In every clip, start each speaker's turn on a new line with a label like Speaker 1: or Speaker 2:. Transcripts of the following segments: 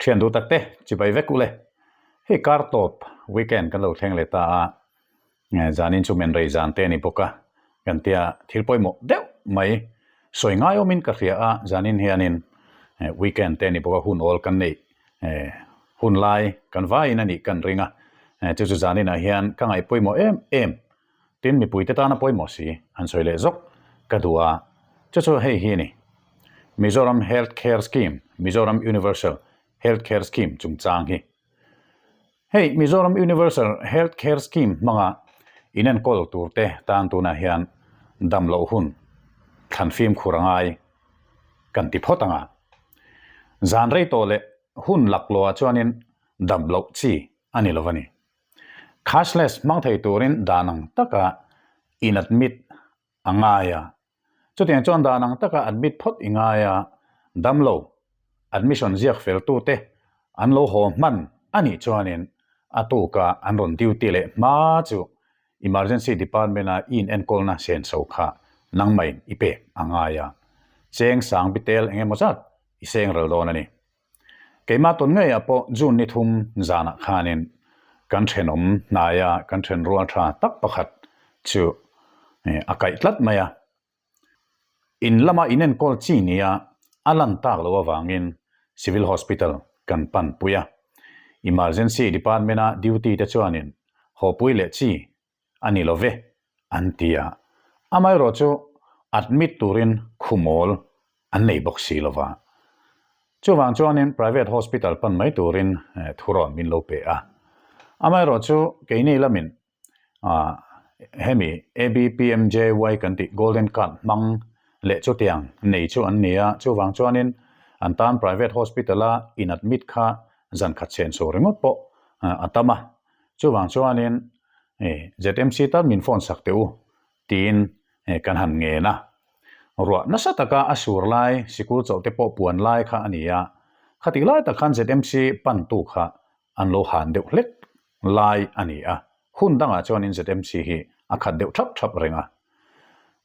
Speaker 1: Thian duh tak te chibai vek ule. Hei kar tawp weekend kan lo thleng leh ta a, zanin chu men rei zan te a ni bawk a, kan tia thil pawimawh deuh mai sawi ngai awmin ka hria a, zanin hianin weekend te a ni bawk a, hun awl kan neih hun lai kan vaiin a nih kan ring a, chu chu zaninah hian ka ngaih pawimawh em em Tin, mipuite tana pawimawh si han sawi leh zawk ka duh a, chu chu hei hi a ni, Mizoram Health Care Scheme, Mizoram Universal Health Care Scheme chungchang hi. Hei Mizoram Universal Health Care Scheme hmanga inenkawl turte tan tunah hian dam loh hun thlan fimkhur a ngai kan ti phawt ang a. Zan rei tawh leh hun laklawhah chuanin dam loh chi a ni lo a ni. Cashless hmang thei turin dan ang taka in admit a ngai a. Chutiang chuan dan ang taka admit phawt i ngai a, damlo admission ziak feltute an lo haw hman a nih chuanin a tuka an rawn duty leh hma chu emergency department-a i inenkawlna senso kha nangmahin i pek a ngai a. Cheng sang bitel eng emaw zat i seng ral dawn a ni. Keimah tawn ngeiah pawh June ni thum zanah khanin kan thenawm hnaia kan then rual tha tak pakhat chu a kaih tlat mai a. In lama inenkawl chi nia a lan tak loh avangin Civil Hospital kan pan pui a. Emergency Department-a duty te chuanin hawpui leh chi a ni lo ve, an ti a. Amaherawh chu admit turin khumawl an nei bawk si lo va. Chuvang chuanin private hospital pan mai turin thurawn min lo pe a. Amaherawh chu keini lamin hemi ABPMJY kan tih golden card hmang leh chutiang nei chu an ni a. Chuvang chuanin an tan private hospital-a in admit kha zan khat senso ringawt pawh a tam a. Chuvang chuanin ZMC tal min phone sak teh u tiin kan han ngen a. Ruah nasa taka a sur lai sikul chawlh te pawh puan lai kha a ni a, khatih lai tak khan ZMC pantu kha an lo han deuh hlek lai a ni a, hun dangah chuanin ZMC hi a khat deuh thap thap reng a.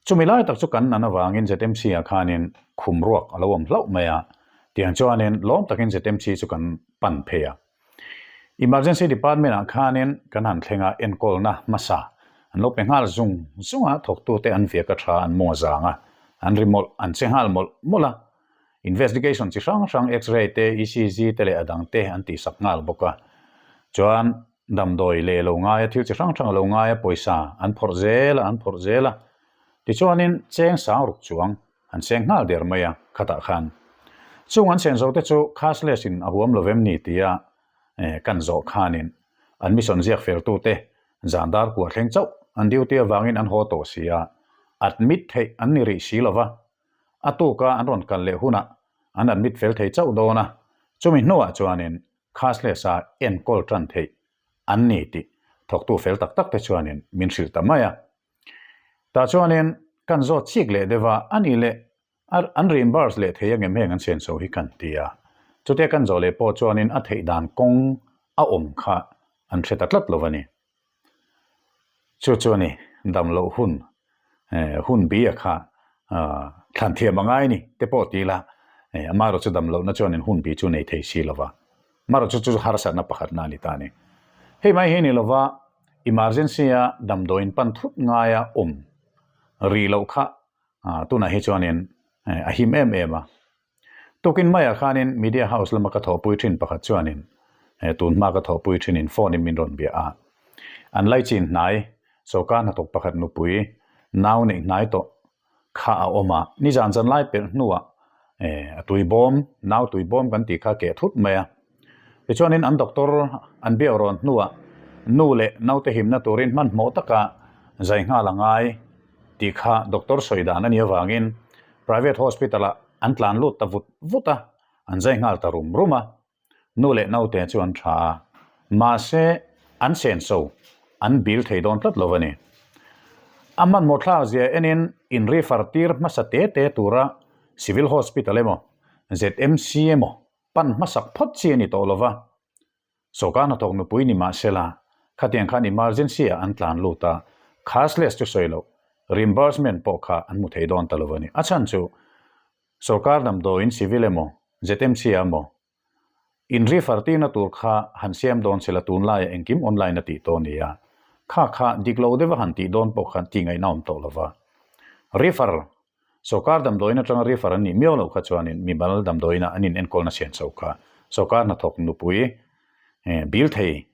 Speaker 1: Chumi lai tak chu kan nan avangin ZMC ah khanin khum ruak a lo awm hlauh mai a, tiang chuanin lawm takin ZMC chu kan pan phei a. Emergency Department ah khanin kan han thleng a, enkawlna hmasa an lo pe nghal zung zung a, thawktute an viak a tha, an mawng a zang a, an ri mawlh, an che nghal mawlh mawlh a. Investigation chi hrang hrang X-ray te, ECG te leh a dang te an tihsak nghal bawk a. Chuan damdawi leh lo ngai a, thil chi hrang hrang a lo ngai a, pawisa an phawrh zel a, an phawrh zel a. Tichuanin cheng sang ruk chuang An seng nghal der mai a, khatah khan. Chung an sen zo te chu cashless in a huam lo vem ni tia kan zawh khanin an mission ziak fel tu te zan dar kua thleng chauh an duty avangin an haw tawh si a, admit theih an ni rih si lova, a tuka an rawn kal leh hunah an admit fel thei chauh dawn a, chumi hnuah chuanin cashless a enkawl tan theih an ni tih thawktu fel tak tak te chuanin min hrilh ta mai a. Tah chuanin kan zawt chik leh deuh a, a nih leh an reimburse leh thei angem heng an senso hi kan ti a. Chutia kan zawh leh pawh chuanin a theih dan kawng a awm kha an hre ta tlat lo a ni. Chu chu a ni, dam loh hun, hun bi a kha thlan thiam a ngai ni te pawh ti ila, amaherawh chu dam lohna chuanin hun bi chu nei thei si lo va. Amaherawh chu chu harsatna pakhatna a ni ta a ni. Hei mai hi ni lova emergency-a damdawiin pan thut ngaia awm rih loh kha tunah hi chuanin a him em em a. Tukin maiah khanin media house lama ka thawhpui thin pakhat chuanin tun hma ka thawhpui thinin phone-in min rawn bia a. An laichin hnai sawrkar hnathawk pakhat nupui nau neih hnai tawh kha a awm a, nizan zan lai pelh hnuah a tui bawm, nau tui bawm kan tih kha a keh thut mai a. Tichuanin an doctor an biak rawn hnuah nu leh naute himna turin hmanhmawh taka zai nghal a ngai tih kha doctor sawi dan a nih avangin private hospital ah an tlan lut ta vut vut a, an zai nghal ta rum rum a. Nu leh naute chu an tha a, mahse an senso an bil thei dawn tlat lo a ni. A hmanhmawh thlak zia enin in refer tir hmasa te te tura Civil Hospital emaw ZMC emaw pan hmasak phawt chi a ni tawh lova, sawrkar hnathawk nupui ni mahsela khatiang khan emergency ah an tlan lut a, cashless chu sawi loh reimbursement pawh kha an hmu thei dawn ta lo a ni. A chhan chu Sawrkar damdawiin civil emaw, ZMC ah emaw. In refer tirna tur kha han siam dawn sela tunlaiah engkim online a tih tawh a ni a, kha kha dik lo deuha han tih dawn pawh khan tih ngaihna awm tawh lova. Refer, Sawrkar damdawiin atanga refer an nih miau loh kha chuanin mimal damdawiinah an inenkawlna sian chho kha sawrkar hnathawk nupui bil thei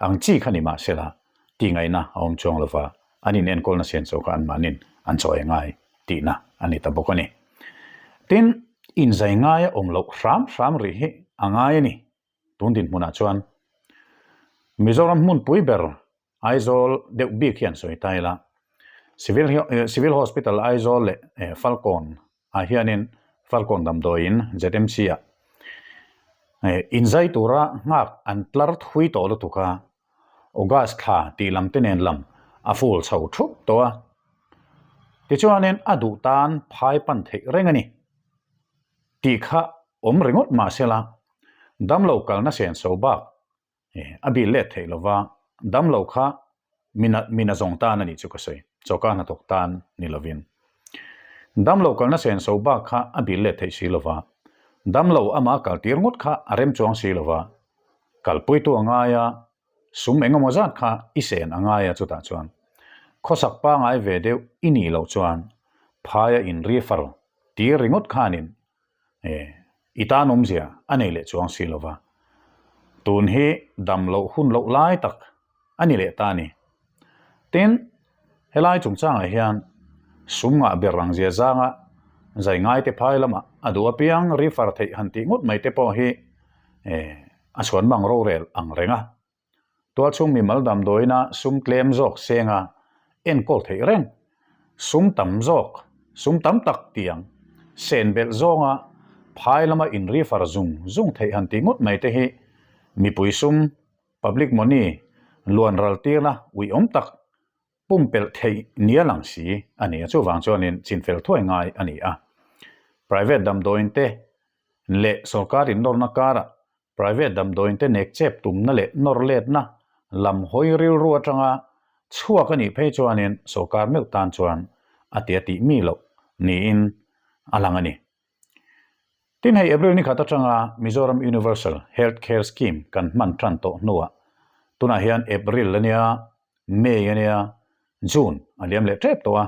Speaker 1: Ang chi kha ni mah sela, tih ngaihna a awm chuang lova, an in enkawlna senso kha anmahnin an chawi ngai tihna a ni ta bawk a ni. Tin, inzai ngaia awm loh hram hram rih hi a ngai a ni. Tun dinhmunah chuan Mizoram hmunpui ber Aizawl deuh bik hi an sawi ta ila, Civil Civil Hospital Aizawl leh Falkawn ah hianin Falkawn damdawiin ZMC ah inzai tura nghak an tlar thui tawh lutuk a, August thla tih lam te nen lam a ful chho thup tawh a, tichuanin a duh tan phai pan theih reng a ni tih kha awm ringawt mahsela damlo kalna senso bak A bil let theih lova, damlo kha mina mina zawng tan a nih chu ka sawi, chawka hnathawk tan ni lovin. Damlo kalna senso bak kha a bil let theih si lova, damlo ama kal tir ngawt kha a rem chuang si lova, kalpuitu a ngai a, sum eng emaw zat kha i sen a ngai a chutah chuan khawsak pangai ve deuh i nih loh chuan phaia in refer tir ringawt khanin I tan awmzia a nei leh chuang si lova, tun hi dam loh hun loh lai tak a ni leh ta a ni. Tin, helai chungchangah hian sum ngah ber ang zia zanga zai ngaite phai lamah a duh apiang refer theih han tih ngawt mai te pawh hi a chhuan mang rorel ang reng a. Tualchhung mimal damdawiina sum tlem zawk senga enkawl theih reng, sum tam zawk, sum tam tak tiang sen belh zawnga phai lama in refer zung zung theih han tih ngawt mai te hi mipui sum, public money, luan ral tirna uiawm tak pumpelh theih nia lang si a ni a, chuvang chuanin chinfel thuai ngai a ni a. Private damdawiin te leh sorkar innawrna karah Private damdawiin te nek chep tumna leh nawr letna lam hawi rilru atanga chhuak a nih phei chuanin sorkar meuh tan chuan a ti a tih mi loh niin a lang a ni. Tin hei April ni khat atanga Mizoram Universal Health Care Scheme kan hman tan tawh hnuah tunah hian April a nia, May a nia, June a liam leh tep tawh a,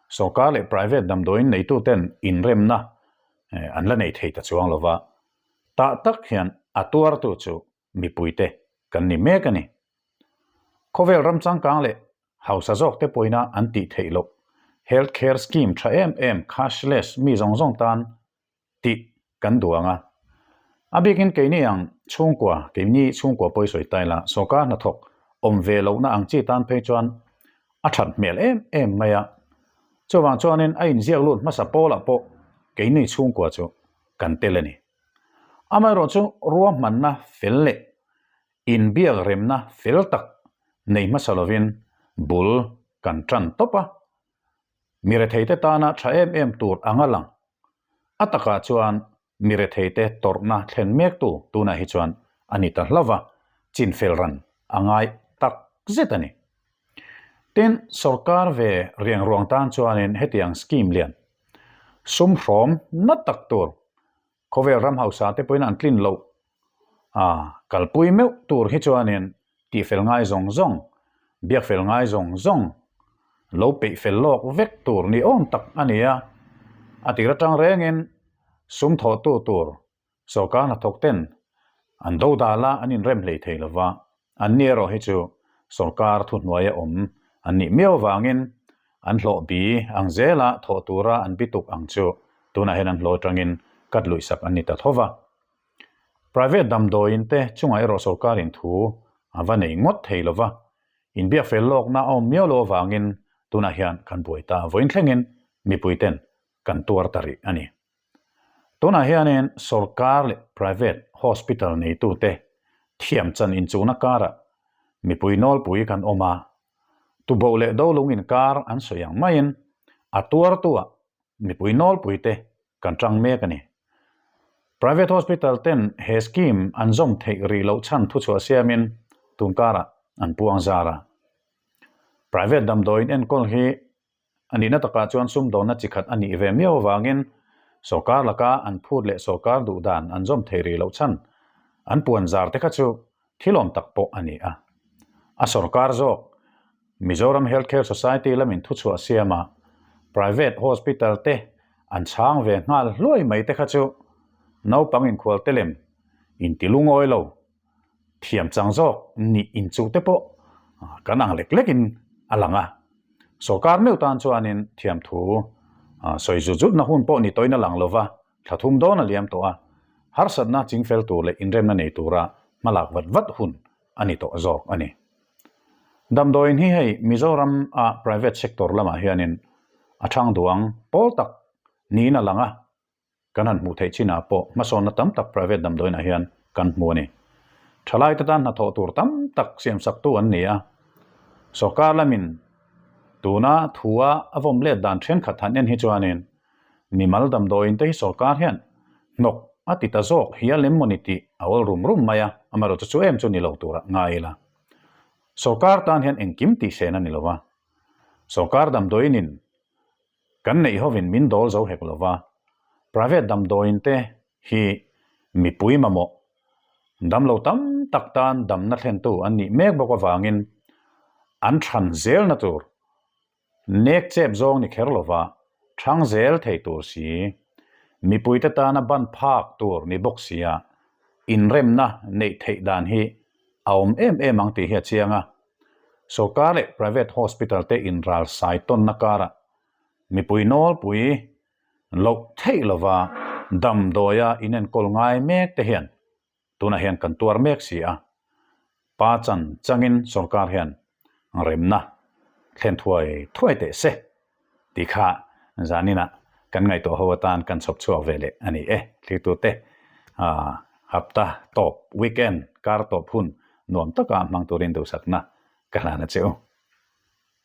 Speaker 1: sorkar leh private damdawiin neituten inremna an la nei thei ta chuang lova, Tah tak hian a tuartu chu mipuite kan ni mek a ni. Khawvel ram changkang leh hausa zawkte pawhina an tih theih loh health care scheme tha em em cashless mi zawng zawng tan tih kan duh ang a. A bikin keini ang chhungkua, keini chhungkua pawh i sawi ta ila, sawrkar hnathawk awm ve lohna ang chi tan phei chuan a that hmel em em mai a. Chuvang chuanin a inziak lut hmasa pawlah pawh keini chhungkua chu kan tel a ni. Amaherawhchu ruahmanna fel leh inbiak remna fel tak nei hmasa lovin bul kan tan tawp a, mi retheite tana tha em em tur anga lang. A takah chuan mi retheite tawrhna thlen mektu tunah hi chuan a ni ta hlauh va, chinfel ran a ngai tak zet a ni. Tin, sorkar ve riangruang tan chuanin hetiang scheme lian sum hrawm na tak tur khawvel ram hausa te pawhin an tlin loh a kalpui meuh tur hi chuanin tihfel ngai zawng zawng, biakfel ngai zawng zawng lo peih fel lawk vek tur ni awm tak a ni a, a tir atang rengin sum thawhtu tur Sorkar hnathawk ten an do dal a, an inrem hlei thei lo va, an ni erawh hi chu sorkar thuhnuaia awm an nih miau avangin an hlawh bi ang zela thawh tura an bituk ang chu tunah hian an hlawh atangin kat luihsak an ni ta tho va. Private damdawiin te chungah erawh sorkarin thu a va nei ngawt thei lo va, inbiak fel lawkna a awm miau lo avangin tunah hian kan buai ta vawiin thlengin mipui ten kan tuar ta rih a ni. Tunah hianin sorkar leh private hospital neitute thiam chan inchungna karah mipui nawlpui kan awm a, tuboh leh dolung inkar an sawi ang maiin a tuartuah mipui nawlpuite kan tang mek a ni. Private hospital ten he scheme an zawm theih rih loh chhan thuchhuah siamin tun karah an puang zar a. Private damdawiin enkawl hi A nihna takah chuan sumdawnna chi khat a nih ve miau avangin sorkar laka an phut leh sorkar duh dan an zawm thei rih loh chhan. An puan zar te kha chu thilawm tak pawh a ni a. A sorkar zawk Mizoram Health Care Society lamin thuchhuah siama private hospital te an chhang ve nghal hluai mai te kha chu naupang inkhualte lem intilungawi lo thiam chang zawk nih inchuh te pawh kan ang lek lekin a lang a. Sorkar meuh tan chuanin thiamthu sawi zut zutna hun pawh ni tawhin a lang lova, thla thum dawn a liam tawh a, harsatna chingfel tur leh inremna nei tura hmalak vat vat hun a ni tawh zawk a ni. Damdawiin hi hei Mizoram a private sector lamah hianin a thang duang pawl tak niin a lang a, Kan han hmuh theih chinah pawh hmasawnna tam tak private damdawiinah hian kan hmu a ni. Thalaite tan hnathawh tur tam tak siamsaktu an ni a. Sorkar lamin tuna thua a vawm let dan thenkhat han en hi chuanin mimal damdawiin te hi sorkar hian hnawk a ti ta zawk hial em mawni tih a awl rum rum mai a, amaherawhchu chu em chu ni lo turah ngai ila. Sorkar tan hian engkim tihsen a ni lo va. Sorkar damdawiinin Kan neih hovin min dawl zo hek lova, private damdawiin te hi mipui mamawh damlo tam tak tan damna thlentu an nih mek bawk avangin an than zelna tur nek chep zawng ni kher lova thang zel thei tur si, mipuite tana ban phak tur ni bawk sia inremna neih theih dan hi a awm em em ang tih hi a chiang a. Sorkar leh private hospital te inral sai tawnna karah mipui nawlpui loh theih lova damdawia inenkawl ngai mek te hian tunah hian kan tuar mek si a, pa chan changin sorkar hian remna thlen thuai thuai teh se. Tih kha zaninah kan ngaihtuah ho atan kan chhawp chhuak ve leh a ni e. Thirtute hapta tawp, weekend, kar tawp hun nuam taka hmang turin duhsakna ka hlan a che u.